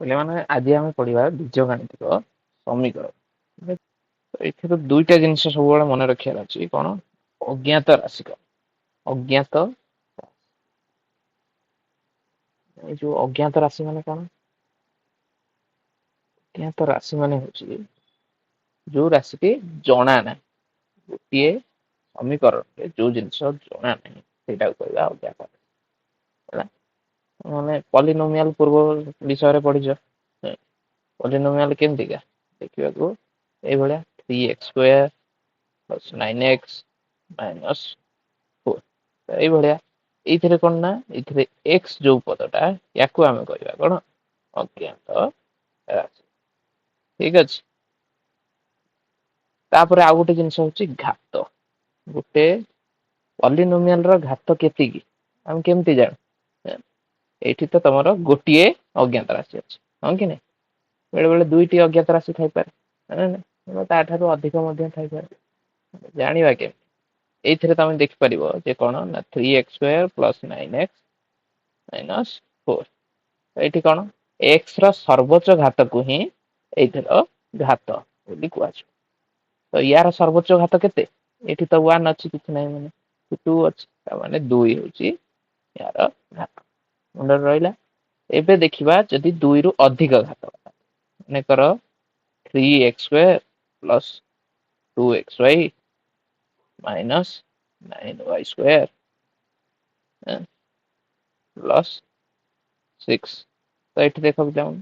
ପିଲାମାନେ, ଆଜି ଆମେ ପଢିବା ବୀଜଗାଣିତିକ ସମୀକରଣ। ଏଥିରୁ ଦୁଇଟା ଜିନିଷ ସବୁବେଳେ ମନେ ରଖିବାର ଅଛି। କଣ? ଅଜ୍ଞାତ ରାଶି କଣ? ଅଜ୍ଞାତ, ଏଇ ଯୋଉ ଅଜ୍ଞାତ ରାଶି ମାନେ କଣ? ଅଜ୍ଞାତ ରାଶି ମାନେ ହଉଛି ଯୋଉ ରାଶିଟି ଜଣା ନାହିଁ। ଗୋଟିଏ ସମୀକରଣରେ ଯୋଉ ଜିନିଷ ଜଣା ନାହିଁ ସେଇଟାକୁ କହିବା ଅଜ୍ଞାତ ରାଶି। ହେଲା, ମାନେ ପଲିନୋମିଆଲ ପୂର୍ବ ବିଷୟରେ ପଢିଛ। ପଲିନୋମିଆଲ କେମିତିକା ଦେଖିବାକୁ? ଏଇଭଳିଆ three x square plus nine x minus four, ଏଇଭଳିଆ। ଏଇଥିରେ କଣ ନା ଏଇଥିରେ ଏକ୍ସ ଯୋଉ ପଦଟା, ୟାକୁ ଆମେ କହିବା କଣ? ଅଜ୍ଞାତ ରାଶି। ଠିକ ଅଛି। ତାପରେ ଆଉ ଗୋଟେ ଜିନିଷ ହଉଛି ଘାତ। ଗୋଟେ ପଲିନୋମିଆଲ ର ଘାତ କେତିକି ଆମେ କେମିତି ଜାଣୁ? ଏଇଠି ତ ତମର ଗୋଟିଏ ଅଜ୍ଞାତ ରାଶି ଅଛି, ହଁ କି ନାଇଁ? ବେଳେ ବେଳେ ଦୁଇଟି ଅଜ୍ଞାତ ରାଶି ଥାଇପାରେ, କିମ୍ବା ତାଠାରୁ ଅଧିକ ମଧ୍ୟ ଥାଇପାରେ। ଜାଣିବା କେମିତି? ଏଇଥିରେ ତମେ ଦେଖିପାରିବ ଯେ କଣ ନା three x square plus nine x minus four. ଏଇଠି କଣ ଏକ୍ସ ର ସର୍ବୋଚ୍ଚ ଘାତକୁ ହିଁ ଏଇଥିର ଘାତ ବୋଲି କୁହାଯିବ। ତ ୟାର ସର୍ବୋଚ୍ଚ ଘାତ କେତେ? ଏଠି ତ ୱାନ୍ ଅଛି, କିଛି ନାହିଁ, ମାନେ ଟୁ ଅଛି, ତା ମାନେ ଦୁଇ ହଉଛି ୟାର ଘାତ। ମୁଣ୍ଡରେ ରହିଲା? ଏବେ ଦେଖିବା ଯଦି ଦୁଇରୁ ଅଧିକ ଘାତ। ମନେକର three x square plus two x y minus nine y square plus six. ତ ଏଠି ଦେଖ ପିଲାମାନେ,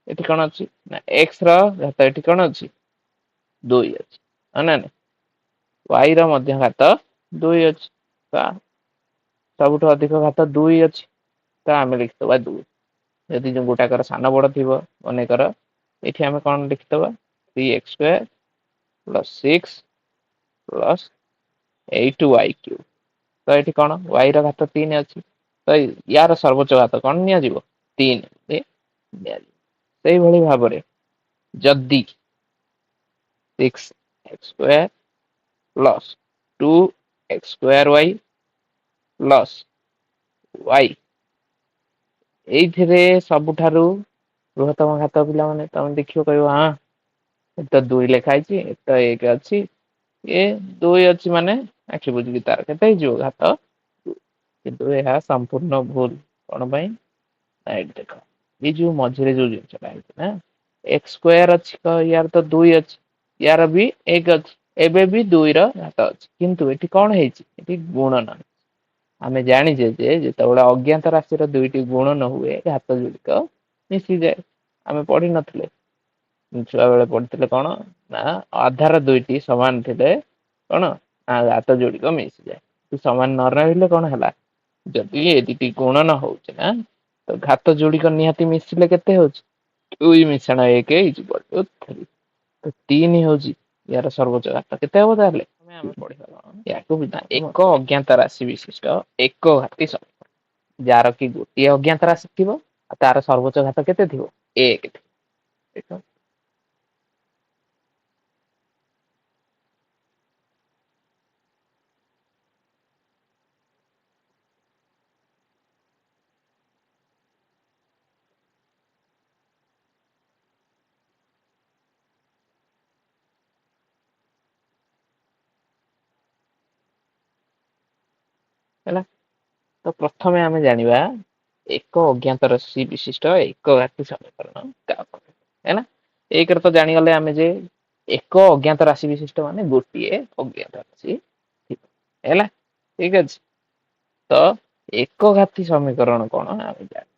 ଏଠି କଣ ଅଛି ନା ଏକ୍ସ ର ଘାତ ଏଠି କଣ ଅଛି? ଦୁଇ ଅଛି, ହଁ ନା ନାଇଁ? ୱାଇ ର ମଧ୍ୟ ଘାତ ଦୁଇ ଅଛି। ତ ସବୁଠୁ ଅଧିକ ଘାତ ଦୁଇ ଅଛି, ତ ଆମେ ଲେଖିଦବା ଦୁଇ। ଯଦି ଯୋଉ ଗୋଟାକର ସାନ ବଡ ଥିବ, ମନେକର ଏଠି ଆମେ କଣ ଲେଖିଦବା? Three x square plus six plus eight y cube. ତ ଏଠି କଣ ୱାଇ ର ଘାତ ତିନି ଅଛି, ତ ୟାର ସର୍ବୋଚ୍ଚ ଘାତ କଣ ନିଆଯିବ? ତିନି ନିଆଯିବ। ସେଇଭଳି ଭାବରେ ଯଦି six x square plus two x square y plus y, ଏଇଥିରେ ସବୁଠାରୁ ବୃହତ୍ତମ ଘାତ ପିଲାମାନେ ତମେ ଦେଖିବ, କହିବ ହଁ, ଏ ତ ଦୁଇ ଲେଖା ହେଇଛି, ଏ ତ ଏକ ଅଛି, ଏ ଦୁଇ ଅଛି, ମାନେ ଆଖି ବୁଝିକି ତାର କେତେ ହେଇଯିବ ଘାତ? କିନ୍ତୁ ଏହା ସମ୍ପୂର୍ଣ୍ଣ ଭୁଲ। କଣ ପାଇଁ ନା ଏଇଠି ଦେଖ, ଏଇ ଯୋଉ ମଝିରେ ଯୋଉ ଜିନିଷଟା ହେଇଛି ନା ଏକ୍ସ ସ୍କୋୟାର ଅଛି, ତ ୟାର ତ ଦୁଇ ଅଛି, ୟାର ବି ଏକ ଅଛି, ଏବେ ବି ଦୁଇର ଘାତ ଅଛି, କିନ୍ତୁ ଏଠି କଣ ହେଇଛି? ଏଠି ଗୁଣନ। ଆମେ ଜାଣିଛେ ଯେ ଯେତେବେଳେ ଅଜ୍ଞାତ ରାଶିର ଦୁଇଟି ଗୁଣନ ହୁଏ, ଘାତ ଯୋଡ଼ିକ ମିଶିଯାଏ। ଆମେ ପଢି ନଥିଲେ ଛୁଆ ବେଳେ? ପଢିଥିଲେ କଣ ନା ଆଧାର ଦୁଇଟି ସମାନ ଥିଲେ କଣ ନା ଘାତ ଯୋଡ଼ିକ ମିଶିଯାଏ। ସମାନ ନ ରହିଲେ କଣ ହେଲା? ଯଦି ଏ ଦୁଇଟି ଗୁଣନ ହଉଛି ନା, ତ ଘାତ ଯୋଡ଼ିକ ନିହାତି ମିଶିଲେ କେତେ ହଉଛି? ଦୁଇ ମିଶାଣ ଏକ is equal to three. ତ ତିନି ହଉଛି ୟାର ସର୍ବୋଚ୍ଚ ଘାତ। କେତେ ହବ ତାହେଲେ? ଆମେ ପଢିବା କଣ ୟାକୁ ନା ଏକ ଅଜ୍ଞାତ ରାଶି ବିଶିଷ୍ଟ ଏକ ଘାତି ସମୀକରଣ, ଯାହାର କି ଗୋଟିଏ ଅଜ୍ଞାତ ରାଶି ଥିବ ଆଉ ତାର ସର୍ବୋଚ୍ଚ ଘାତ କେତେ ଥିବ? ଏକ ଥିବ। ଦେଖ। ହେଲା, ତ ପ୍ରଥମେ ଆମେ ଜାଣିବା ଏକ ଅଜ୍ଞାତ ରାଶି ବିଶିଷ୍ଟ ଏକ ଘାତି ସମୀକରଣ କାହାକୁ, ହେଲା। ଏକରେ ତ ଜାଣିଗଲେ ଆମେ ଯେ ଏକ ଅଜ୍ଞାତ ରାଶି ବିଶିଷ୍ଟ ମାନେ ଗୋଟିଏ ଅଜ୍ଞାତ ରାଶି ଥିବ। ହେଲା, ଠିକ ଅଛି। ତ ଏକ ଘାତି ସମୀକରଣ କଣ ଆମେ ଜାଣିବା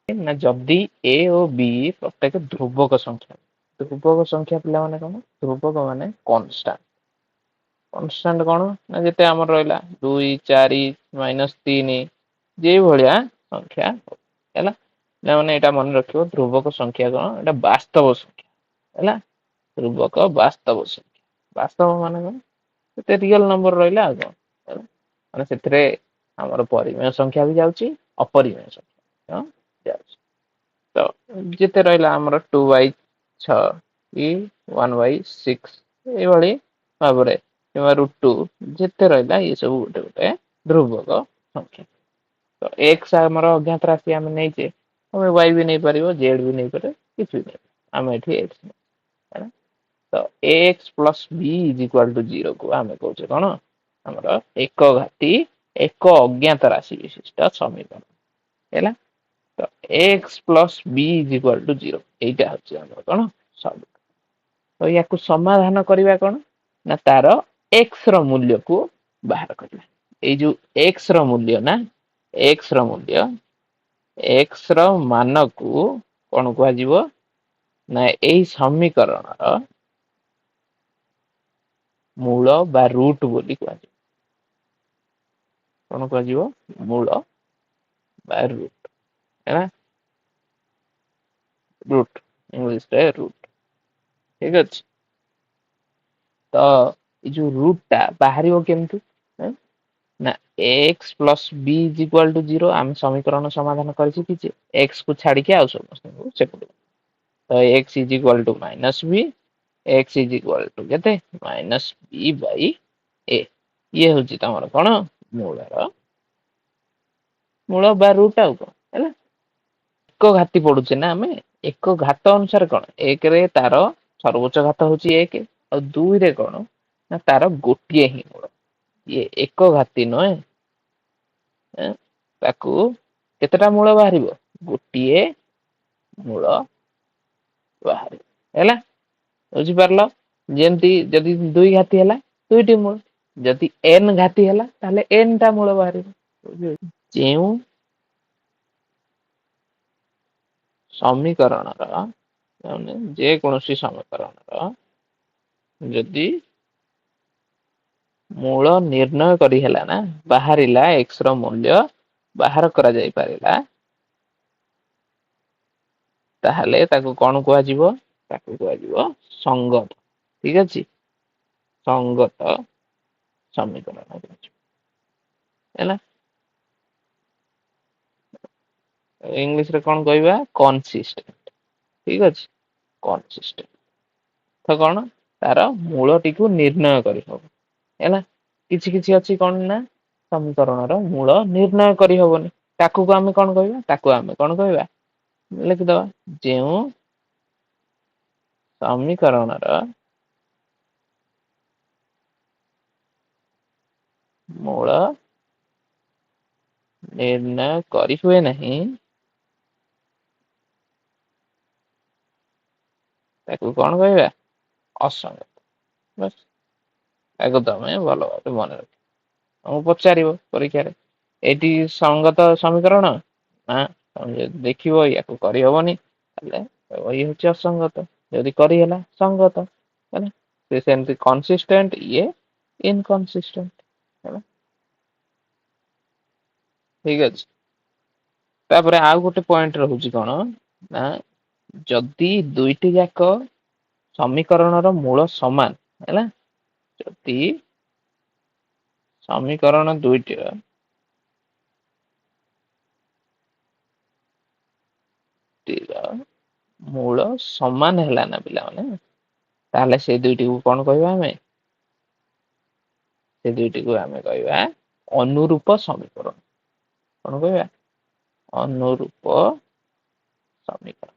ନା ଯଦି ଏ ଓ ବି ପ୍ରତ୍ୟେକ ଧ୍ରୁବକ ସଂଖ୍ୟା। ଧ୍ରୁବକ ସଂଖ୍ୟା ପିଲାମାନେ କଣ? ଧ୍ରୁବକ ମାନେ କନଷ୍ଟାଣ୍ଟ। କନଷ୍ଟାଣ୍ଟ କଣ ନା ଯେତେ ଆମର ରହିଲା ଦୁଇ, ଚାରି, ମାଇନସ ତିନି, ଯେଭଳିଆ ସଂଖ୍ୟା ହେଲା। ପିଲାମାନେ, ଏଇଟା ମନେ ରଖିବ, ଧ୍ରୁବକ ସଂଖ୍ୟା କଣ? ଏଇଟା ବାସ୍ତବ ସଂଖ୍ୟା। ହେଲା, ଧ୍ରୁବକ ବାସ୍ତବ ସଂଖ୍ୟା। ବାସ୍ତବ ମାନେ କଣ? ସେତେ ରିଅଲ ନମ୍ବର ରହିଲା ଆଉ କଣ ହେଲା? ମାନେ ସେଥିରେ ଆମର ପରିମେୟ ସଂଖ୍ୟା ବି ଯାଉଛି, ଅପରିମେୟ ସଂଖ୍ୟା ଯାଉଛି। ତ ଯେତେ ରହିଲା ଆମର ଟୁ ବାଇ ଛଅ କି ୱାନ୍ ବାଇ ସିକ୍ସ, ଏଇଭଳି ଭାବରେ, କିମ୍ବା ରୁଟ୍ ଟୁ, ଯେତେ ରହିଲା, ଇଏ ସବୁ ଗୋଟେ ଗୋଟେ ଧ୍ରୁବକ ସଂଖ୍ୟା। ତ ଏକ୍ସ ଆମର ଅଜ୍ଞାତ ରାଶି ଆମେ ନେଇଛେ, ତମେ ୱାଇ ବି ନେଇପାରିବ, ଜେଡ୍ ବି ନେଇପାରିବ, କିଛି ବି ନେଇପାରିବ। ଆମେ ଏଠି ଏକ୍ସ ହେଲା। ତ X plus B is equal to ଜିରୋକୁ ଆମେ କହୁଛେ କଣ? ଆମର ଏକ ଘାତି ଏକ ଅଜ୍ଞାତ ରାଶି ବିଶିଷ୍ଟ ସମୀକରଣ ହେଲା। ତ X plus B is equal to zero, ଏଇଟା ହଉଛି ଆମର କଣ? ସମୀକରଣ। ତ ୟାକୁ ସମାଧାନ କରିବା କଣ ନା ତାର ଏକ୍ସ ର ମୂଲ୍ୟକୁ ବାହାର କରିବା। ଏଇ ଯୋଉ ଏକ୍ସ ର ମୂଲ୍ୟ ନା, ଏକ୍ସ ର ମୂଲ୍ୟ, ଏକ୍ସ ର ମାନକୁ କଣ କୁହାଯିବ ନା ଏଇ ସମୀକରଣର ମୂଳ ବା ରୁଟ ବୋଲି କୁହାଯିବ। କଣ କୁହାଯିବ? ମୂଳ ବା ରୁଟ ହେଲା। ରୁଟ ଇଂଲିଶରେ ରୁଟ, ଠିକ ଅଛି। ତ ଏଇ ଯୋଉ ରୁଟ ଟା ବାହାରିବ କେମିତି ନା X plus B is equal to zero. ଆମେ ସମୀକରଣ ସମାଧାନ କରି ଶିଖିଛେ, ଏକ୍ସ କୁ ଛାଡିକି ଆଉ ସମସ୍ତଙ୍କୁ ସେପଟୁ। ତ X is equal to minus B, X is equal to କେତେ? ମାଇନସ୍ ବି ବାଇ ଏ। ଇଏ ହଉଛି ତମର କଣ? ମୂଳର ମୂଳ ବା ରୁଟ ଆଉ କଣ ହେଲା। ଏକ ଘାତି ପଡୁଛେ ନା ଆମେ, ଏକ ଘାତ ଅନୁସାରେ କଣ? ଏକରେ ତାର ସର୍ବୋଚ୍ଚ ଘାତ ହଉଛି ଏକ, ଆଉ ଦୁଇରେ କଣ ନା ତାର ଗୋଟିଏ ହିଁ ମୂଳ। ଇଏ ଏକ ଘାତି ନୁହେଁ, ତାକୁ କେତେଟା ମୂଳ ବାହାରିବ? ଗୋଟିଏ ମୂଳ ବାହାରିବ ହେଲା। ବୁଝିପାରିଲ? ଯେମିତି ଯଦି ଦୁଇ ଘାତି ହେଲା ଦୁଇଟି ମୂଳ, ଯଦି ଏନ୍ ଘାତି ହେଲା ତାହେଲେ ଏନ୍ ଟା ମୂଳ ବାହାରିବ। ଯେଉଁ ସମୀକରଣର, ମାନେ ଯେକୌଣସି ସମୀକରଣର ଯଦି ମୂଳ ନିର୍ଣ୍ଣୟ କରି ହେଲା ନା, ବାହାରିଲା ଏକ୍ସ ର ମୂଲ୍ୟ ବାହାର କରାଯାଇ ପାରିଲା, ତାହେଲେ ତାକୁ କଣ କୁହାଯିବ? ତାକୁ କୁହାଯିବ ସଙ୍ଗତ। ଠିକ ଅଛି, ସଙ୍ଗତ ସମୀକରଣ କୁହାଯିବ ହେଲା। ଇଂଲିଶରେ କଣ କହିବା? କନସିଷ୍ଟେଣ୍ଟ। ଠିକ ଅଛି, କନସିଷ୍ଟେଣ୍ଟ ତ କଣ ତାର ମୂଳଟିକୁ ନିର୍ଣ୍ଣୟ କରିହବ ହେଲା। କିଛି କିଛି ଅଛି କଣ ନା ସମୀକରଣର ମୂଳ ନିର୍ଣ୍ଣୟ କରିହବନି, ତାକୁ ଆମେ କଣ କହିବା? ତାକୁ ଆମେ କଣ କହିବା? ଲେଖିଦବା, ଯେଉଁ ସମୀକରଣର ମୂଳ ନିର୍ଣ୍ଣୟ କରି ହୁଏ ନାହିଁ ତାକୁ କଣ କହିବା? ଅସଙ୍ଗତ। ବାସ୍, ତାକୁ ତମେ ଭଲ ଭାବେ ମନେ ରଖିବ। ତମକୁ ପଚାରିବ ପରୀକ୍ଷାରେ, ଏଇଠି ସଙ୍ଗତ ସମୀକରଣ ନା, ତମେ ଯଦି ଦେଖିବ ୟାକୁ କରିହବନି ତାହେଲେ ଇଏ ହଉଛି ଅସଙ୍ଗତ, ଯଦି କରିହେଲା ସଙ୍ଗତ ହେଲା। ସେ ସେମିତି କନସିଷ୍ଟେଣ୍ଟ, ଇଏ ଇନକନସିଷ୍ଟେଣ୍ଟ ହେଲା। ଠିକ ଅଛି। ତାପରେ ଆଉ ଗୋଟେ ପଏଣ୍ଟ ରହୁଛି କଣ ନା ଯଦି ଦୁଇଟି ଯାକ ସମୀକରଣର ମୂଳ ସମାନ ହେଲା, ଯଦି ସମୀକରଣ ଦୁଇଟିର ମୂଳ ସମାନ ହେଲା ନା ପିଲାମାନେ, ତାହେଲେ ସେ ଦୁଇଟିକୁ କଣ କହିବା ଆମେ? ସେ ଦୁଇଟିକୁ ଆମେ କହିବା ଅନୁରୂପ ସମୀକରଣ। କଣ କହିବା? ଅନୁରୂପ ସମୀକରଣ।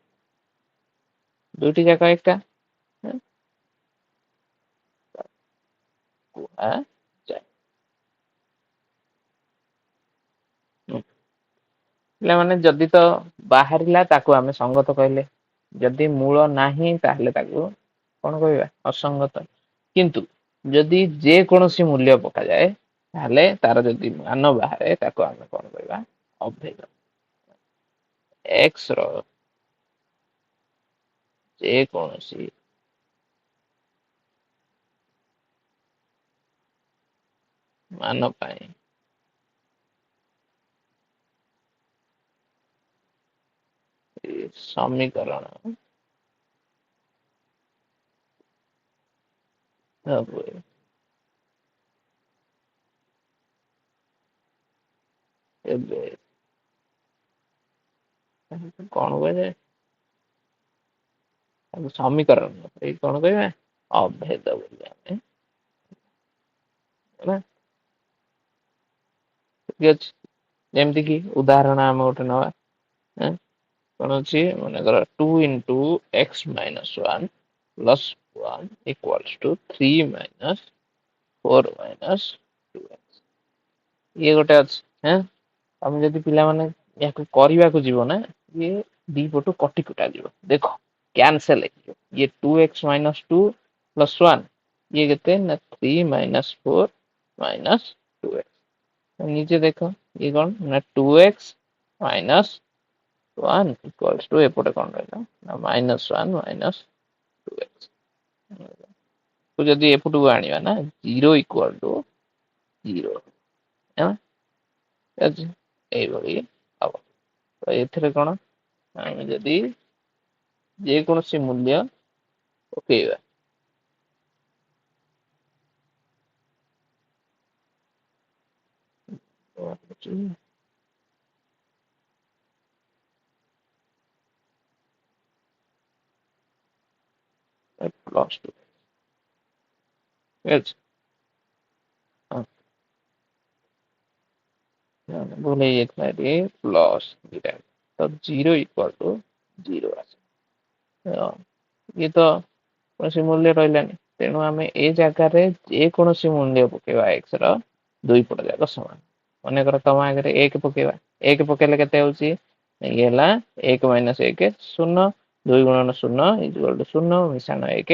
ଦୁଇଟି ଯାକ ଏକା କୁହାଯାଏ। ପିଲାମାନେ ଯଦି ତ ବାହାରିଲା ତାକୁ ଆମେ ସଙ୍ଗତ କହିଲେ, ଯଦି ମୂଳ ନାହିଁ ତାହେଲେ ତାକୁ କଣ କହିବା? ଅସଙ୍ଗତ। କିନ୍ତୁ ଯଦି ଯେକୌଣସି ମୂଲ୍ୟ ପକାଯାଏ ତାହେଲେ ତାର ଯଦି ମାନ ବାହାରେ ତାକୁ ଆମେ କଣ କହିବା? ଅଭେଦ। ଏକ୍ସ ର ଯେକୌଣସି ମାନ ପାଇଁ ସମୀକରଣ ଏବେ କଣ କୁହାଯାଏ? ତାକୁ ସମୀକରଣ ଏଇ କଣ କହିବା? ଅଭେଦ ବୋଲି ଆମେ ହେଲା। ଠିକ ଅଛି। ଯେମିତିକି ଉଦାହରଣ ଆମେ ଗୋଟେ ନେବା। କ'ଣ ଅଛି? ମନେକର two into x minus one plus one equals to three minus four minus two x, ଇଏ ଗୋଟେ ଅଛି। ତମେ ଯଦି ପିଲାମାନେ ୟାକୁ କରିବାକୁ ଯିବ ନା, ଇଏ ଦି ପଟୁ କଟି କୁଟା ଯିବ। ଦେଖ, କ୍ୟାନସେଲ ହେଇଯିବ। ଇଏ two x minus two plus one, ଇଏ କେତେ ନା three minus four minus two x। ନିଜେ ଦେଖ, ଇଏ କ'ଣ ନା two x minus one equals to ଏପଟେ କ'ଣ ରହିଲା ନା minus one minus two x। ଯଦି ଏପଟକୁ ଆଣିବା ନା, ଜିରୋ ଇକ୍ୱାଲ ଟୁ ଜିରୋ ହେଲା ଏଇଭଳି ହବ। ତ ଏଥିରେ କ'ଣ, ଆମେ ଯଦି ଯେକୌଣସି ମୂଲ୍ୟ ପକେଇବା, ପ୍ଲସ୍ ଟୁ, ଠିକ ଅଛି। ହଁ, ଭୁଲ ହେଇଯାଇଥିଲା ଏଠି, ପ୍ଲସ୍ ଦୁଇଟା। ତ ଜିରୋ ଇକ୍ୱାଲ ଟୁ ଜିରୋ ଆସେ। ଇଏ ତ କୌଣସି ମୂଲ୍ୟ ରହିଲାନି। ତେଣୁ ଆମେ ଏ ଜାଗାରେ ଯେକୌଣସି ମୂଲ୍ୟ ପକେଇବା ଏକ୍ସ ର, ଦୁଇ ପଟ ଯାକ ସମାନ। ମନେକର ତମ ଆଗରେ ଏକ ପକେଇବା। ଏକ ପକେଇଲେ କେତେ ହଉଛି? ଇଏ ହେଲା ଏକ ମାଇନସ ଏକ ଶୂନ, ଦୁଇ ଗୁଣନ ଶୂନ ଇଜୁଆଲ ଟୁ ଶୂନ, ମିଶାଣ ଏକ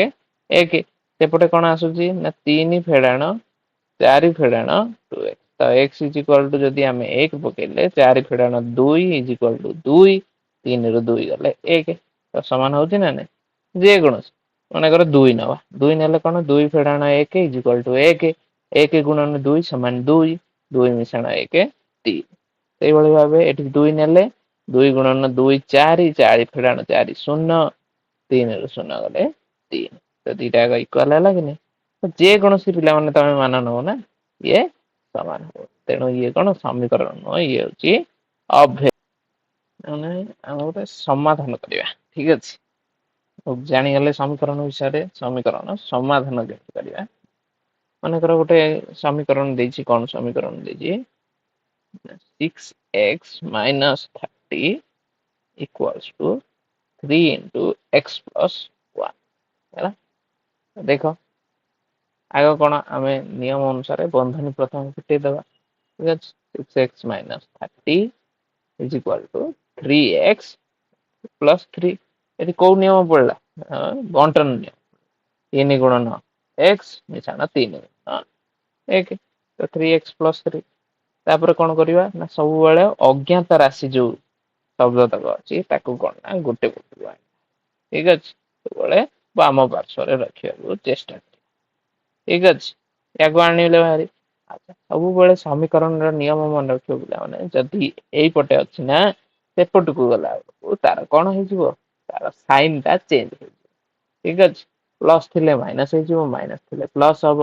ଏକ। ସେପଟେ କ'ଣ ଆସୁଛି ନା ତିନି ଫେଡ଼ାଣ ଚାରି ଫେଡ଼ାଣ ଟୁ ଏକ୍ସ। ତ ଏକ୍ସ is equal to ଯଦି ଆମେ ଏକ ପକେଇଲେ, ଚାରି ଫେଡ଼ାଣ ଦୁଇ is equal to ଦୁଇ, ତିନିରୁ ଦୁଇ ଗଲେ ଏକ। ତ ସମାନ ହଉଛି ନା ନାଇଁ? ଯେକୌଣସି ମନେକର ଦୁଇ ନେବା। ଦୁଇ ନେଲେ କ'ଣ? ଦୁଇ ଫେଡ଼ାଣ ଏକ is equal to ଏକ, ଏକ ଗୁଣନ ଦୁଇ ସମାନ ଦୁଇ, ଦୁଇ ମିଶାଣ ଏକ ତିନି। ସେଇଭଳି ଭାବେ ଏଠି ଦୁଇ ନେଲେ ଦୁଇ ଗୁଣନ ଦୁଇ ଚାରି, ଚାରି ଫେଡ଼ାଣ ଚାରି ଶୂନ, ତିନିରୁ ଶୂନ ଗଲେ ତିନି। ତ ଦିଟା ଯାକ ଇକ୍ୱାଲ ହେଲା କି ନାଇଁ? ତ ଯେକୌଣସି ପିଲାମାନେ ତମେ ମାନ ନବ ନା, ଇଏ ସମାନ ହବ। ତେଣୁ ଇଏ କ'ଣ ସମୀକରଣ ନୁହଁ, ଇଏ ହଉଛି ଅଭେ ମାନେ ଆମେ ଗୋଟେ ସମାଧାନ କରିବା। ଠିକ ଅଛି, ଜାଣିଗଲେ ସମୀକରଣ ବିଷୟରେ। ସମୀକରଣ ସମାଧାନ କେମିତି କରିବା? ମନେକର ଗୋଟେ ସମୀକରଣ ଦେଇଛି। କ'ଣ ସମୀକରଣ ଦେଇଛି? Six x minus 30 equals to three into x plus one ହେଲା। ଦେଖ, ଆଗ କ'ଣ ଆମେ ନିୟମ ଅନୁସାରେ ବନ୍ଧନୀ ପ୍ରଥମେ ଫିଟେଇ ଦେବା। ଠିକ ଅଛି। Six x minus 30 is equal to three x plus three। ଏଠି କୋଉ ନିୟମ ପଡିଲା? ବଣ୍ଟନ ନିୟମ। ତିନି ଗୁଣନ ଏକ୍ସ ମିଶାଣ ତିନି ଗୁଣନ ଏକ, ତ ଥ୍ରୀ ଏକ୍ସ ପ୍ଲସ୍ ଥ୍ରୀ। ତାପରେ କ'ଣ କରିବା ନା ସବୁବେଳେ ଅଜ୍ଞାତ ରାଶି ଯୋଉ ଶବ୍ଦ ତକ ଅଛି, ତାକୁ କ'ଣ ନା ଗୋଟେ ପଟକୁ ଆଣିବା। ଠିକ ଅଛି। ସବୁବେଳେ ବାମ ପାର୍ଶ୍ୱରେ ରଖିବାକୁ ଚେଷ୍ଟା କରିବା। ଠିକ ଅଛି। ୟାକୁ ଆଣିଲେ ବାହାରି। ଆଚ୍ଛା, ସବୁବେଳେ ସମୀକରଣର ନିୟମ ମନେ ରଖିବ ପିଲାମାନେ। ଯଦି ଏଇପଟେ ଅଛି ନା, ସେପଟକୁ ଗଲା ବେଳକୁ ତାର କ'ଣ ହେଇଯିବ? ତାର ସାଇନ୍ ଟା ଚେଞ୍ଜ ହେଇଯିବ। ଠିକ ଅଛି। ପ୍ଲସ୍ ଥିଲେ ମାଇନସ୍ ହେଇଯିବ, ମାଇନସ୍ ଥିଲେ ପ୍ଲସ୍ ହବ।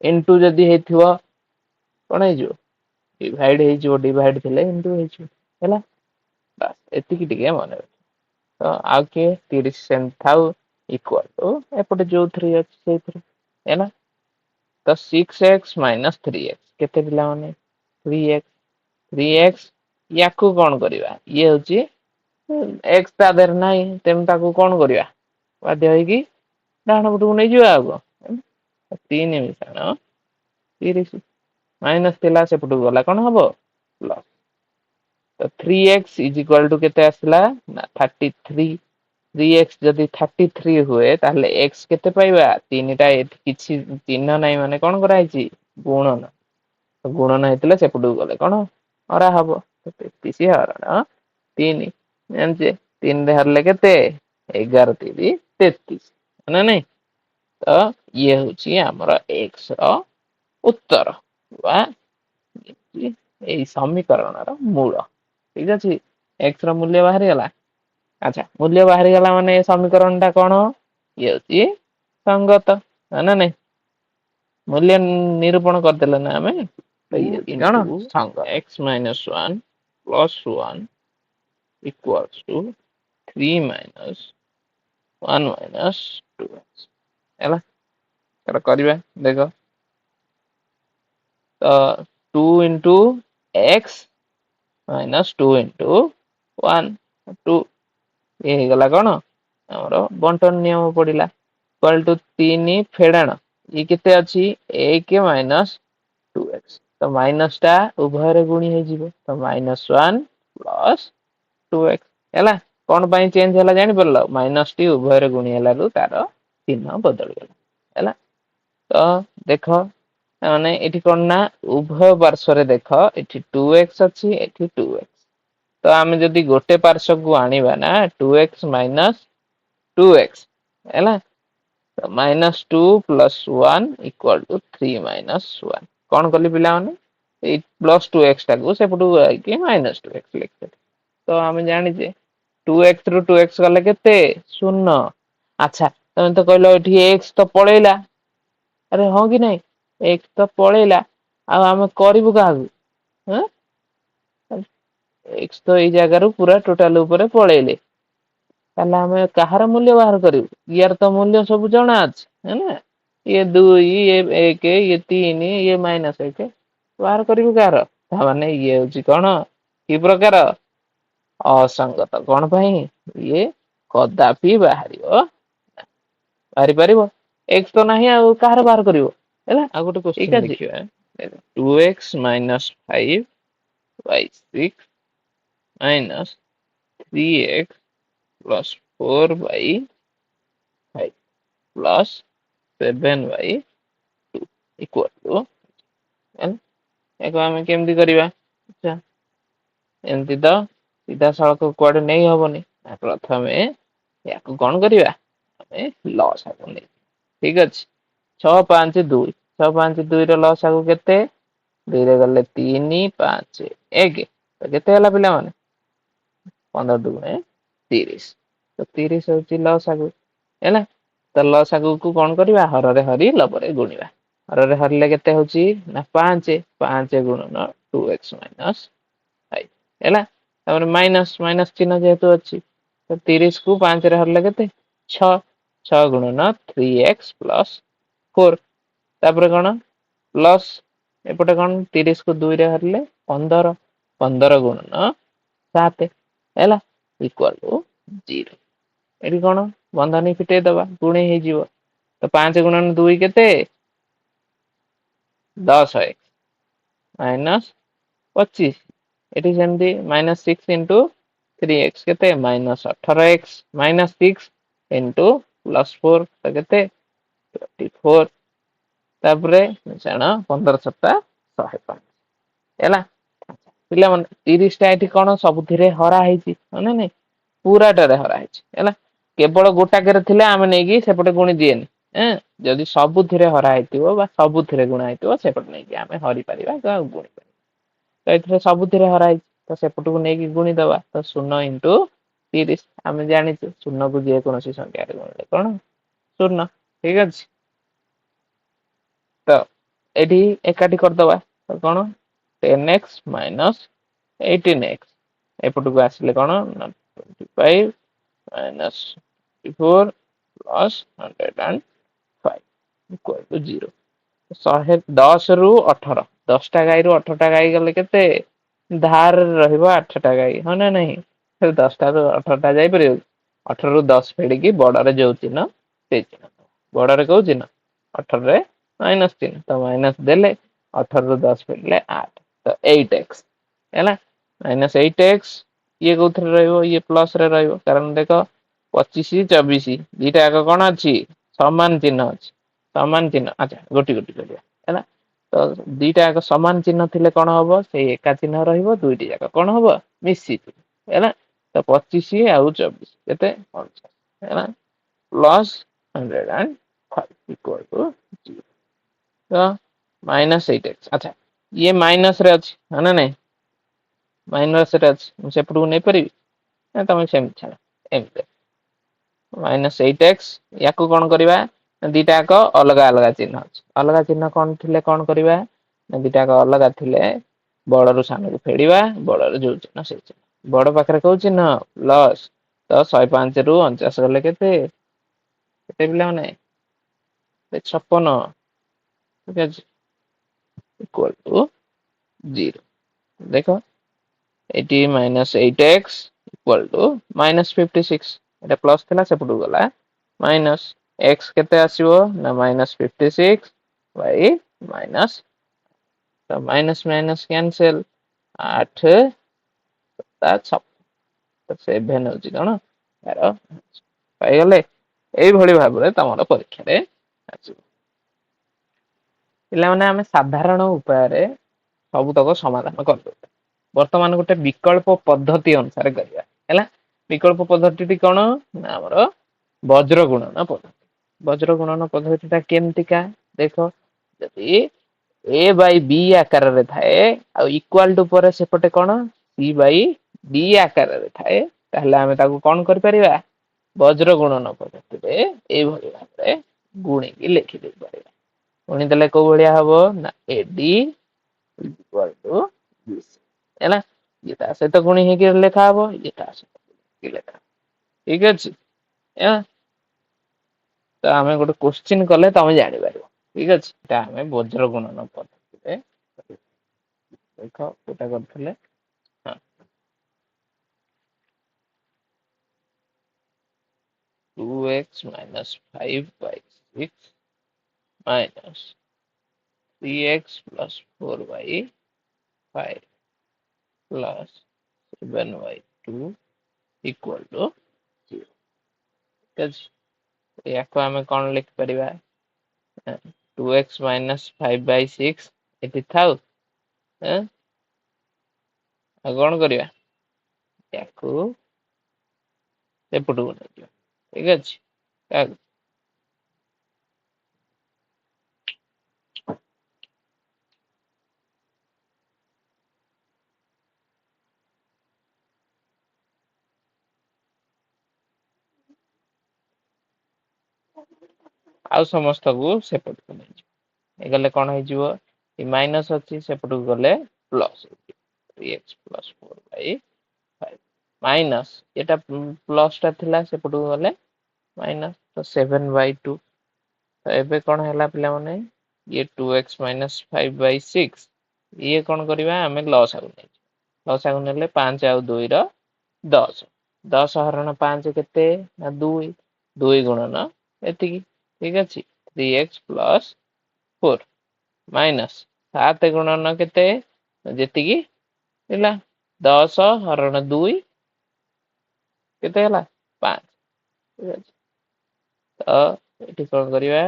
ଇନଟୁ ଯଦି ହେଇଥିବ କ'ଣ ହେଇଯିବ? ଡିଭାଇଡ ହେଇଯିବ। ଡିଭାଇଡ ଥିଲେ ଇନଟୁ ହେଇଯିବ। ହେଲା, ବାସ୍ ଏତିକି ଟିକେ ମନେ ରଖିବ। ତ ଆଉ କିଏ 30 ସେମିତି ଥାଉ, ଇକ୍ୱାଲ ଟୁ ଏପଟେ ଯୋଉ ଥ୍ରୀ ଅଛି ସେଇଥିରେ ହେଲା। ତ six x minus three x କେତେ ପିଲାମାନେ? Three X. Three X, ୟାକୁ କ'ଣ କରିବା? ଇଏ ହଉଛି ଏକ୍ସ ତା ଦେହରେ ନାହିଁ, ତେଣୁ ତାକୁ କ'ଣ କରିବା? ବାଧ୍ୟ ହେଇକି ଡାହାଣ ପଟକୁ ନେଇଯିବା। ଆଉ କ'ଣ? ତିନି ମିଶାଣ 30, ମାଇନସ୍ ଥିଲା, ସେପଟକୁ ଗଲା କ'ଣ ହବ? ପ୍ଲସ୍। ତ three x is equal to କେତେ ଆସିଲା ନା 33। ଥ୍ରୀ ଏକ୍ସ ଯଦି 33 ହୁଏ, ତାହେଲେ ଏକ୍ସ କେତେ ପାଇବା? ତିନିଟା ଏଠି କିଛି ଚିହ୍ନ ନାହିଁ, ମାନେ କ'ଣ କରାହେଇଛି? ଗୁଣନ। ଗୁଣନ ହେଇଥିଲେ ସେପଟକୁ ଗଲେ କ'ଣ ହରା ହବ। 33 ହରଣ ତିନି। ଜାଣିଛେ, ତିନିରେ ହରିଲେ କେତେ? 11 ତିରି 33 ନା ନାଇଁ? ତ ଇଏ ହଉଛି ଆମର ଏକ୍ସ ର ଉତ୍ତର ବା ଏଇ ସମୀକରଣର ମୂଳ। ଠିକ ଅଛି। ଏକ୍ସ ର ମୂଲ୍ୟ ବାହାରିଗଲା। ଆଚ୍ଛା, ମୂଲ୍ୟ ବାହାରିଗଲା ମାନେ ଏ ସମୀକରଣ ଟା କ'ଣ? ଇଏ ହଉଛି ସଙ୍ଗତ ନା ନାଇଁ? ମୂଲ୍ୟ ନିରୂପଣ କରିଦେଲେ ନା ଆମେ, ତ ଇଏ 2 କ'ଣ into ସଙ୍ଗତ। X minus one plus one equals to 3 minus 1 minus 2x ହେଲା। ଏଟା କରିବା। ଦେଖ ତ, 2 into x Minus two into one two। ଇଏ ହେଇଗଲା କଣ? ଆମର ବଣ୍ଟନ ନିୟମ ପଡିଲା। ଇକ୍ୱାଲ ଟୁ ତିନି ଫେଡାଣ ଇଏ କେତେ ଅଛି? ଏକ ମାଇନସ ଟୁ ଏକ୍ସ। ତ ମାଇନସ ଟା ଉଭୟରେ ଗୁଣି ହେଇଯିବ, ତ minus one plus two x ହେଲା। କଣ ପାଇଁ ଚେଞ୍ଜ ହେଲା ଜାଣିପାରିଲ? ମାଇନସ ଟି ଉଭୟରେ ଗୁଣି ହେଲାରୁ ତାର ଚିହ୍ନ ବଦଳିଗଲା। ହେଲା ତ? ଦେଖ, ମାନେ ଏଠି କଣ ନା ଉଭୟ ପାର୍ଶ୍ୱରେ ଦେଖ, ଏଠି ଟୁ ଏକ୍ସ ଅଛି, ଏଠି ଟୁ ଏକ୍ସ। ତ ଆମେ ଯଦି ଗୋଟେ ପାର୍ଶ୍ୱକୁ ଆଣିବା ନା two x minus two x ହେଲା, ତ minus two plus one equal to three minus one। କଣ କଲି ପିଲାମାନେ? ଏଇ ପ୍ଲସ୍ ଟୁ ଏକ୍ସ ଟାକୁ ସେପଟକୁ ଯାଇକି ମାଇନସ୍ ଟୁ ଏକ୍ସ ଲେଖିଦେଲି। ତ ଆମେ ଜାଣିଛେ, ଟୁ ଏକ୍ସ ରୁ ଟୁ ଏକ୍ସ ଗଲେ କେତେ? ଶୂନ। ଆଚ୍ଛା, ତମେ ତ କହିଲ ଏଠି ଏକ୍ସ ତ ପଳେଇଲା। ଆରେ ହଁ କି ନାଇଁ? ଏକ୍ସ ତ ପଳେଇଲା, ଆଉ ଆମେ କରିବୁ କାହାକୁ? ଏକ୍ସ ତ ଏଇ ଜାଗାରୁ ପୁରା ଟୋଟାଲ ଉପରେ ପଳେଇଲେ, ତାହେଲେ ଆମେ କାହାର ମୂଲ୍ୟ ବାହାର କରିବୁ? ଇଆର ତ ମୂଲ୍ୟ ସବୁ ଜଣା ଅଛି, ହେଲା? ଇଏ ଦୁଇ, ଇଏ ଏକ, ଇଏ ତିନି, ଇଏ ମାଇନସ ଏକ। ବାହାର କରିବୁ କାହାର? ତାମାନେ ଇଏ ହଉଛି କଣ? କି ପ୍ରକାର? ଅସଙ୍ଗତ। କଣ ପାଇଁ? ଇଏ କଦାପି ବାହାରିବ, ବାହାରି ପାରିବ? ଏକ୍ସ ତ ନାହିଁ, ଆଉ କାହାର ବାହାର କରିବ? ହେଲା? ଆଉ ଗୋଟେ ଠିକ କ୍ୱେଶ୍ଚିନ୍ ଅଛି। ଦେଖିବା। Two x minus five by six minus three x plus four by five plus seven by two equal to ହେଲା। ୟାକୁ ଆମେ କେମିତି କରିବା? ଆଚ୍ଛା, ଏମିତି ତ ସିଧାସଳଖ କୁଆଡେ ନେଇ ହବନି। ପ୍ରଥମେ ୟାକୁ କଣ କରିବା? ଆମେ ଲସାଗୁ ନେଇ, ଠିକ ଅଛି। ଛଅ ପାଞ୍ଚ ଦୁଇ, ଛଅ ପାଞ୍ଚ ଦୁଇର ଲସାଗୁ କେତେ? ଦୁଇରେ ଗଲେ ତିନି, ପାଞ୍ଚ, ଏକ। ତ କେତେ ହେଲା ପିଲାମାନେ? 15 ଦୁଗୁଣେ 30। ତ 30 ହଉଛି ଲସାଗୁ। ହେଲା? ତ ଲସାଗୁକୁ କଣ କରିବା? ହରରେ ହରି ଲବରେ ଗୁଣିବା। ହରରେ ହରିଲେ କେତେ ହଉଛି ନା ପାଞ୍ଚ, ପାଞ୍ଚ ଗୁଣନ ଟୁ ଏକ୍ସ ମାଇନସ ଫାଇଭ ହେଲା। ତାପରେ ମାଇନସ, ମାଇନସ ଚିହ୍ନ ଯେହେତୁ ଅଛି, ତ 30କୁ ପାଞ୍ଚରେ ହରିଲେ କେତେ? ଛଅ, ଛଅ ଗୁଣନ ଥ୍ରୀ ଏକ୍ସ ପ୍ଲସ ଫୋର। ତାପରେ କଣ? ପ୍ଲସ ଏପଟେ କଣ? 30କୁ ଦୁଇରେ ହରିଲେ 15, 15 ଗୁଣନ ସାତ ହେଲା, ଇକ୍ୱାଲ ଟୁ ଜିରୋ। ଏଠି କଣ? ବନ୍ଧନୀ ଫିଟେଇ ଦବା, ଗୁଣେଇ ହେଇଯିବ। ତ ପାଞ୍ଚ ଗୁଣନ ଦୁଇ କେତେ? 10 ଏକ୍ସ ମାଇନସ 25। ଏଠି ସେମିତି minus six into three x କେତେ? Minus 18 x minus six into plus four, ତ କେତେ? 24। ତାପରେ ମିଶାଣ 15 ସତା 105 ହେଲା। ପିଲାମାନେ, 30ଟା ଏଠି କଣ ସବୁଥିରେ ହରା ହେଇଛି, ହଁ ନା ନାଇଁ? ପୁରାଟାରେ ହରା ହେଇଛି। ହେଲା? କେବଳ ଗୋଟାକରେ ଥିଲେ ଆମେ ନେଇକି ସେପଟେ ଗୁଣି ଦିଏନି। ଏଁ ଯଦି ସବୁଥିରେ ହରା ହେଇଥିବ ବା ସବୁଥିରେ ଗୁଣା ହେଇଥିବ, ସେପଟେ ନେଇକି ଆମେ ହରି ପାରିବା ବା ଗୁଣି ପାରିବା। ତ ଏଥିରେ ସବୁଥିରେ ହରା ହେଇଛି, ତ ସେପଟକୁ ନେଇକି ଗୁଣି ଦବା। ତ ଶୂନ ଇଣ୍ଟୁ 30। ଆମେ ଜାଣିଛୁ, ଶୂନକୁ ଯେକୌଣସି ସଂଖ୍ୟାରେ ଗୁଣିଲେ କଣ? ଶୂନ। ଠିକ ଅଛି। ତ ଏଠି ଏକାଠି କରିଦବା। ତ କଣ? 10 x minus 18 x। ଏପଟକୁ ଆସିଲେ କଣ? 25 minus 4 plus 105 equal to zero। 110ରୁ 18, 10ଟା ଗାଈରୁ 18ଟା ଗାଈ ଗଲେ କେତେ? ଧାରରେ ରହିବ ଆଠଟା ଗାଈ, ହଁ ନା ନାହିଁ? 10ଟାରୁ 18ଟା ଯାଇପାରିବ? 18ରୁ 10 ଫେଡିକି ବଡରେ ଯୋଉ ଚିହ୍ନ ସେଇ ଚିହ୍ନ। ବଡରେ କୋଉ ଚିହ୍ନ? 18ରେ ମାଇନସ ଚିହ୍ନ। ତ ମାଇନସ ଦେଲେ 18ରୁ 10 ଫେଡ଼ିଲେ ଆଠ, ତ ଏଇଟ ଏକ୍ସ ହେଲା, ମାଇନସ ଏଇଟ ଏକ୍ସ। ଇଏ କୋଉଥିରେ ରହିବ? ଇଏ ପ୍ଲସ ରେ ରହିବ। କାରଣ ଦେଖ, 25 24 ଦିଟା ଯାକ କଣ ଅଛି? ସମାନ ଚିହ୍ନ ଅଛି, ସମାନ ଚିହ୍ନ। ଆଚ୍ଛା, ଗୋଟି ଗୋଟି କରିବା। ହେଲା? ତ ଦିଟା ଯାକ ସମାନ ଚିହ୍ନ ଥିଲେ କଣ ହବ? ସେଇ ଏକା ଚିହ୍ନ ରହିବ, ଦୁଇଟି ଯାକ କଣ ହବ? ମିଶିଯିବ। ହେଲା? ତ 25 ଆଉ 24 କେତେ? 49 ହେଲା, plus 105 equal to zero। ତ ମାଇନସ ଏଇଟ ଏକ୍ସ। ଆଚ୍ଛା, ଇଏ ମାଇନସ ରେ ଅଛି, ହଁ ନା ନାଇଁ? ମାଇନସ ରେ ଅଛି, ମୁଁ ସେପଟକୁ ନେଇପାରିବି ନା ତମେ ସେମିତି ଛାଡ଼। ଏମିତି ମାଇନସ ଏଇଟ ଏକ୍ସ। ୟାକୁ କଣ କରିବା? ଦିଟା ଯାକ ଅଲଗା ଅଲଗା ଚିହ୍ନ ଅଛି। ଅଲଗା ଚିହ୍ନ କଣ ଥିଲେ କଣ କରିବା? ନା ଦିଟା ଯାକ ଅଲଗା ଥିଲେ ବଡରୁ ସାନକୁ ଫେଡିବା, ବଡରେ ଯୋଉ ଚିହ୍ନ ସେଇ ଚିହ୍ନ। ବଡ ପାଖରେ କୋଉ ଚିହ୍ନ? ପ୍ଲସ। ତ 105ରୁ 49 ଗଲେ କେତେ? କେତେ ପିଲାମାନେ? 56। ଠିକ ଅଛି, ଇକ୍ୱାଲ ଟୁ ଜିରୋ। ଦେଖ, ଏଇଠି minus eight x equal to minus 56। ଏଇଟା ପ୍ଲସ୍ ଥିଲା, ସେପଟକୁ ଗଲା ମାଇନସ୍। ଏକ୍ସ କେତେ ଆସିବ ନା ମାଇନସ୍ 56 ବାଇ ମାଇନସ୍। ତ ମାଇନସ୍ ମାଇନସ୍ କ୍ୟାନସେଲ, ଆଠ ସାତ ଛଅ, ସେଭେନ ହଉଛି କଣ ଏହାର। ପାଇଗଲେ? ଏଇଭଳି ଭାବରେ ତମର ପରୀକ୍ଷାରେ ଆସିବ। ପିଲାମାନେ, ଆମେ ସାଧାରଣ ଉପାୟରେ ସବୁତକ ସମାଧାନ କରିଦେଉଛେ। ବର୍ତ୍ତମାନ ଗୋଟେ ବିକଳ୍ପ ପଦ୍ଧତି ଅନୁସାରେ କରିବା। ହେଲା, ବିକଳ୍ପ ପଦ୍ଧତିଟି କଣ ନା ଆମର ବଜ୍ର ଗୁଣନ ପଦ୍ଧତି। ବଜ୍ର ଗୁଣନ ପଦ୍ଧତିଟା କେମିତିକା ଦେଖ। ଯଦି ଏ ବାଇ ବି ଆକାରରେ ଥାଏ ଆଉ ଇକ୍ୱାଲ ଟୁ ପରେ ସେପଟେ କଣ ସି ବାଇ ଡି ଆକାରରେ ଥାଏ, ତାହେଲେ ଆମେ ତାକୁ କଣ କରିପାରିବା? ବଜ୍ର ଗୁଣନ ପଦ୍ଧତିରେ ଏଇଭଳି ଭାବରେ ଗୁଣିକି ଲେଖି ଦେଇପାରିବା। ଗୁଣିଦେଲେ କୋଉ ଭଳିଆ ହବ ନା A D equal to B C. ହେଲା, ଇଏ ତା ସହିତ ଗୁଣି ହେଇକି ଲେଖା ହବ, ଇଏ ତା ସହିତ ଗୁଣି ଲେଖା ହବ। ଠିକ ଅଛି? ହେଲା, ତ ଆମେ ଗୋଟେ କୋଶ୍ଚିନ୍ କଲେ ତମେ ଜାଣିପାରିବ। ଠିକ ଅଛି? ଏଟା ଆମେ ବଜ୍ର ଗୁଣନ ପଦ୍ଧତିରେ ଦେଖ କୋଉଟା କରୁଥିଲେ। ହଁ, 2x minus 5 by 6 minus 3x plus 4 by 5 plus 7 by 2 equal to 0। ଠିକ ଅଛି? ୟାକୁ ଆମେ କଣ ଲେଖିପାରିବା? 2x minus 5 by 6 ଏଠି ଥାଉ। ଆଉ କଣ କରିବା? ୟାକୁ ଏପଟକୁ ନେଇଯିବା। ଠିକ ଅଛି? କାହାକୁ? ଆଉ ସମସ୍ତଙ୍କୁ ସେପଟକୁ ନେଇଯିବ। ହେଇଗଲେ କଣ ହେଇଯିବ? ଏ ମାଇନସ୍ ଅଛି, ସେପଟକୁ ଗଲେ ପ୍ଲସ୍ ହେଇଯିବ। 3x plus 4 by 5 minus, ଏଟା ପ୍ଲସ୍ ଟା ଥିଲା, ସେପଟକୁ ଗଲେ ମାଇନସ୍, ତ 7 ବାଇ 2। ତ ଏବେ କଣ ହେଲା ପିଲାମାନେ? ଇଏ 2x minus 5 by 6, ଇଏ କଣ କରିବା? ଆମେ ଲସାଗୁ ନେଇଯିବା। ଲସାଗୁ ନେଲେ ପାଞ୍ଚ ଆଉ ଦୁଇର 10। 10 ହରଣ ପାଞ୍ଚ କେତେ ନା ଦୁଇ। ଦୁଇ ଗୁଣନ ଏତିକି। ଠିକ ଅଛି? 3x plus 4 minus ସାତ ଗୁଣନ କେତେ? ଯେତିକି ହେଲା, 10 ହରଣ ଦୁଇ କେତେ ହେଲା? ପାଞ୍ଚ। ଠିକ ଅଛି? ତ ଏଠି କଣ କରିବା?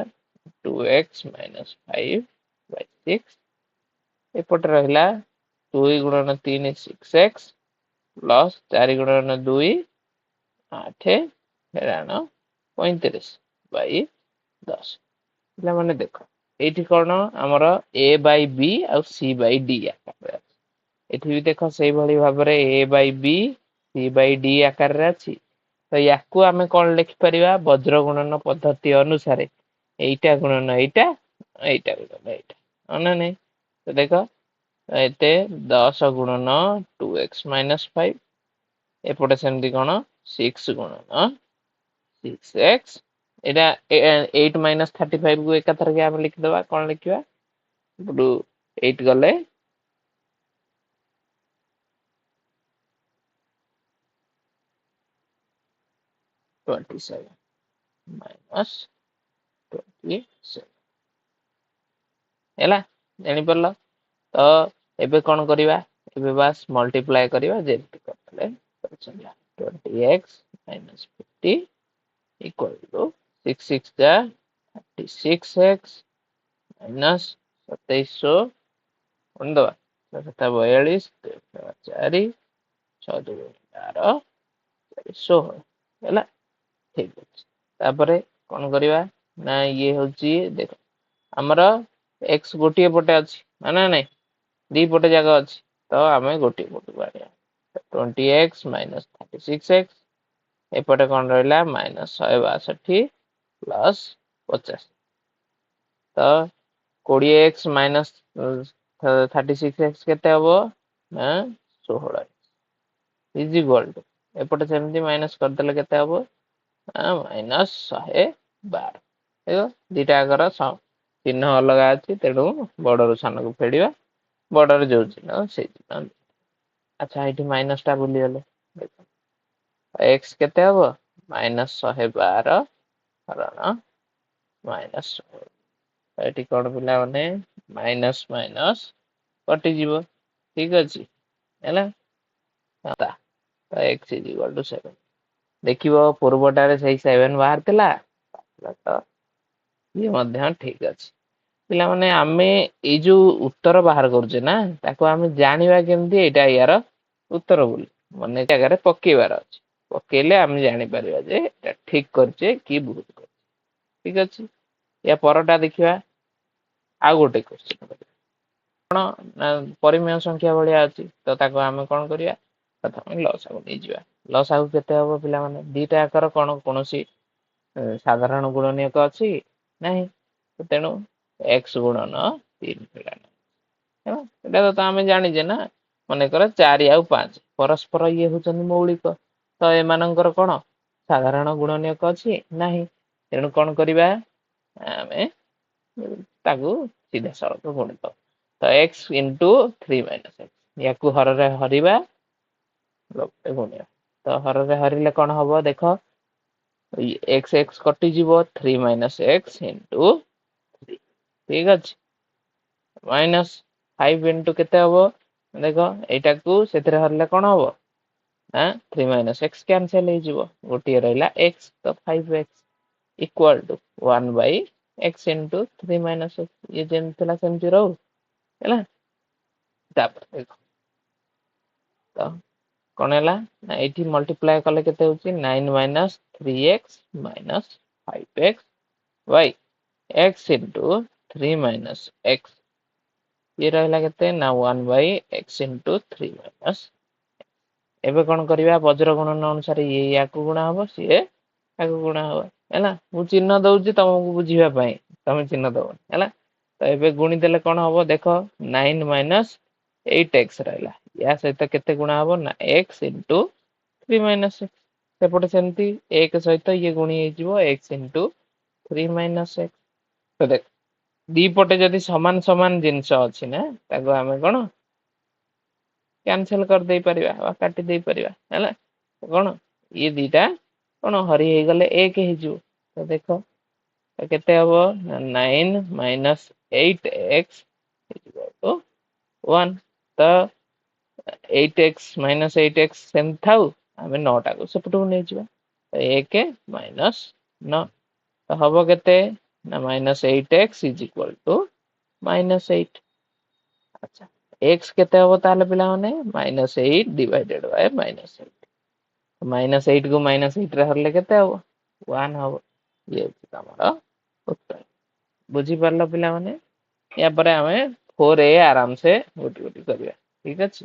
2x minus 5 by 6, ଏପଟେ ରହିଲା ଦୁଇ ଗୁଣନ ତିନି ସିକ୍ସ ଏକ୍ସ ପ୍ଲସ୍ ଚାରି ଗୁଣନ ଦୁଇ ଆଠ ଫେରାଣ 35 ବାଇ 10। ପିଲାମାନେ ଦେଖ, ଏଇଠି କଣ ଆମର ଏ ବାଇ ବି ଆଉ ସି ବାଇ ଡି ଆକାରରେ ଅଛି। ଏଠି ବି ଦେଖ, ସେଇଭଳି ଭାବରେ ଏ ବାଇ ବି, ସି ବାଇ ଡି ଆକାରରେ ଅଛି। ତ ୟାକୁ ଆମେ କଣ ଲେଖିପାରିବା ବଜ୍ର ଗୁଣନ ପଦ୍ଧତି ଅନୁସାରେ? ଏଇଟା ଗୁଣନ ଏଇଟା, ଏଇଟା ଗୁଣନ ଏଇଟା, ହଁ ନା ନାଇଁ? ତ ଦେଖ, ଏତେ 10 ଗୁଣନ ଟୁ ଏକ୍ସ ମାଇନସ୍ ଫାଇଭ, ଏପଟେ ସେମିତି କଣ ସିକ୍ସ ଗୁଣନ ସିକ୍ସ ଏକ୍ସ। ଏଇଟା 8 ମାଇନସ୍ 35 କୁ ଏକାଥରକେ ଆମେ ଲେଖିଦବା। କଣ ଲେଖିବା? ଏପଟୁ ଏଇଟ ଗଲେ 27, ମାଇନସ୍ 27 ହେଲା। ଜାଣିପାରିଲ ତ? ଏବେ କଣ କରିବା? ଏବେ ବାସ୍ ମଲ୍ଟିପ୍ଲାଏ କରିବା, ଯେମିତି କରିଥିଲେ। 20x minus 50 equal to 6 6 ଯା 36x minus 2700 ଗଣିଦେବା। ସାତ 42, ଚାରି, ଛଅ ଦୁଇ 12, ଚାରି 16 ହେଲା। ଠିକ ଅଛି? ତାପରେ କଣ କରିବା ନା ଇଏ ହଉଛି ଦେଖ, ଆମର ଏକ୍ସ ଗୋଟିଏ ପଟେ ଅଛି ନା ନାଇଁ? ଦି ପଟେ ଜାଗା ଅଛି, ତ ଆମେ ଗୋଟିଏ ପଟକୁ ଆଣିବା। 20x minus 36x, ଏପଟେ କଣ ରହିଲା? Minus 162 plus 50। ତ 20x minus 36x କେତେ ହବ ନା 16 is equal to, ଏପଟେ ସେମିତି ମାଇନସ୍ କରିଦେଲେ କେତେ ହବ ନା ମାଇନସ୍ 112। ଦେଖ, ଦିଟା ଆଗର ଚିହ୍ନ ଅଲଗା ଅଛି, ତେଣୁ ବଡରୁ ସାନକୁ ଫେଡ଼ିବା। ବଡରେ ଯୋଉ ଚିହ୍ନ ସେଇ ଚିହ୍ନ। ଆଚ୍ଛା, ଏଇଠି ମାଇନସ ଟା ଭୁଲିଗଲେ। ଏକ୍ସ କେତେ ହବ? ମାଇନସ 112 ହରଣ ମାଇନସ। ଏଠି କଣ ପିଲାମାନେ? ମାଇନସ ମାଇନସ କଟିଯିବ, ଠିକ ଅଛି, ହେଲା। ତ ଏକ୍ସ is equal to 7। ଦେଖିବ, ପୂର୍ବଟାରେ ସେଇ 7 ବାହାରିଥିଲା ତ ଇଏ ମଧ୍ୟ ଠିକ ଅଛି। ପିଲାମାନେ, ଆମେ ଏଇ ଯୋଉ ଉତ୍ତର ବାହାର କରୁଛେ ନା, ତାକୁ ଆମେ ଜାଣିବା କେମିତି ଏଇଟା ୟାର ଉତ୍ତର ବୋଲି? ମାନେ ଜାଗାରେ ପକେଇବାର ଅଛି। ପକେଇଲେ ଆମେ ଜାଣିପାରିବା ଯେ ଏଇଟା ଠିକ କରିଛେ କି ଭୁଲ କରିଛେ। ଠିକ ଅଛି, ୟା ପରଟା ଦେଖିବା। ଆଉ ଗୋଟେ କ୍ୱେଶ୍ଚନ କରିବା। କଣ ନା ପରିମେୟ ସଂଖ୍ୟା ଭଳିଆ ଅଛି, ତ ତାକୁ ଆମେ କଣ କରିବା? ପ୍ରଥମେ ଲସାଗୁ ନେଇଯିବା। ଲସାଗୁ କେତେ ହବ ପିଲାମାନେ? ଦିଟା ଆକାର କଣ କୌଣସି ସାଧାରଣ ଗୁଣନୀୟକ ଅଛି? ନାହିଁ। ତେଣୁ ଏକ୍ସ ଗୁଣନ 3 ପିଲାମାନେ ହେଲା। ଏଇଟା ତ ଆମେ ଜାଣିଛେ ନା। ମନେକର 4 ଆଉ 5 ପରସ୍ପର ଇଏ ହଉଛନ୍ତି ମୌଳିକ, ତ ଏମାନଙ୍କର କଣ ସାଧାରଣ ଗୁଣନୀୟକ ଅଛି? ନାହିଁ। ତେଣୁ କଣ କରିବା? ଆମେ ତାକୁ ସିଧାସଳଖ ଗୁଣିତ। ତ ଏକ୍ସ ଇଣ୍ଟୁ 3 ମାଇନସ ଏକ୍ସ, ୟାକୁ ହରରେ ହରିବା, ଲବରେ ଗୁଣିବା। ତ ହରରେ ହରିଲେ କଣ ହବ ଦେଖ। ଏକ୍ସ ଏକ୍ସ କଟିଯିବ, 3 ମାଇନସ ଏକ୍ସ ଇଣ୍ଟୁ 3, ଠିକ ଅଛି, ମାଇନସ 5 ଇଣ୍ଟୁ କେତେ ହବ ଦେଖ। ଏଇଟାକୁ ସେଥିରେ ହରିଲେ କଣ ହବ ନା 3 ମାଇନସ ଏକ୍ସ କ୍ୟାନସେଲ ହେଇଯିବ, ଗୋଟିଏ ରହିଲା ଏକ୍ସ। ତ 5 X equal to 1 by X into 3 minus X. ଇଏ ଯେମିତି ଥିଲା ସେମିତି ରହୁ, ହେଲା। ତାପରେ ଦେଖ ତ କଣ ହେଲା ନା ଏଇଠି ମଲ୍ଟିପ୍ଲାଏ କଲେ କେତେ ହଉଛି? 9 minus 3 X minus 5 X Bai X into 3 minus X. ଇଏ ରହିଲା କେତେ ନା 1 ବାଇ ଏକ୍ସ ଇଣ୍ଟୁ 3 ମାଇନସ। ଏବେ କଣ କରିବା? ବଜ୍ର ଗୁଣନ ଅନୁସାରେ ଇଏ ୟାକୁ ଗୁଣା ହବ, ସିଏ ୟାକୁ ଗୁଣା ହବ, ହେଲା। ମୁଁ ଚିହ୍ନ ଦଉଛି ତମକୁ ବୁଝିବା ପାଇଁ, ତମେ ଚିହ୍ନ ଦବନି, ହେଲା। ତ ଏବେ ଗୁଣି ଦେଲେ କଣ ହବ ଦେଖ। 9 ମାଇନସ 8 ଏକ୍ସ ରହିଲା, ୟା ସହିତ କେତେ ଗୁଣା ହବ ନା ଏକ୍ସ ଇଣ୍ଟୁ 3 ମାଇନସ ଏକ୍ସ। ସେପଟେ ସେମିତି ଏକ ସହିତ ଇଏ ଗୁଣି ହେଇଯିବ ଏକ୍ସ ଇଣ୍ଟୁ 3 ମାଇନସ ଏକ୍ସ। ତ ଦେଖ, ଦି ପଟେ ଯଦି ସମାନ ସମାନ ଜିନିଷ ଅଛି ନା, ତାକୁ ଆମେ କଣ କ୍ୟାନସେଲ କରିଦେଇ ପାରିବା ବା କାଟି ଦେଇ ପାରିବା, ହେଲା। କଣ ଇଏ ଦିଟା କଣ ହରି ହେଇଗଲେ ଏକ ହେଇଯିବ। ତ ଦେଖ ତ କେତେ ହବ ନା 9 ମାଇନସ 8 ଏକ୍ସ 1। ତ 8 ଏକ୍ସ ମାଇନସ 8 ଏକ୍ସ ସେମିତି ଥାଉ, ଆମେ 9ଟାକୁ ସେପଟକୁ ନେଇଯିବା। ଏକ ମାଇନସ 9 ତ ହବ କେତେ ନା minus 8 X is equal to minus 8। ଆଚ୍ଛା, ଏକ୍ସ କେତେ ହବ ତାହେଲେ ପିଲାମାନେ? Minus 8 divided Bai minus 8। Minus 8 କୁ ମାଇନସ 8 ରେ ହରିଲେ କେତେ ହବ? 1 ହବ। ଇଏ ହଉଛି ତମର ଉତ୍ତର। ବୁଝିପାରିଲ ପିଲାମାନେ? ୟା ପରେ ଆମେ 4 ଏ ଆରାମସେ ଗୋଟି ଗୋଟି କରିବା, ଠିକ ଅଛି।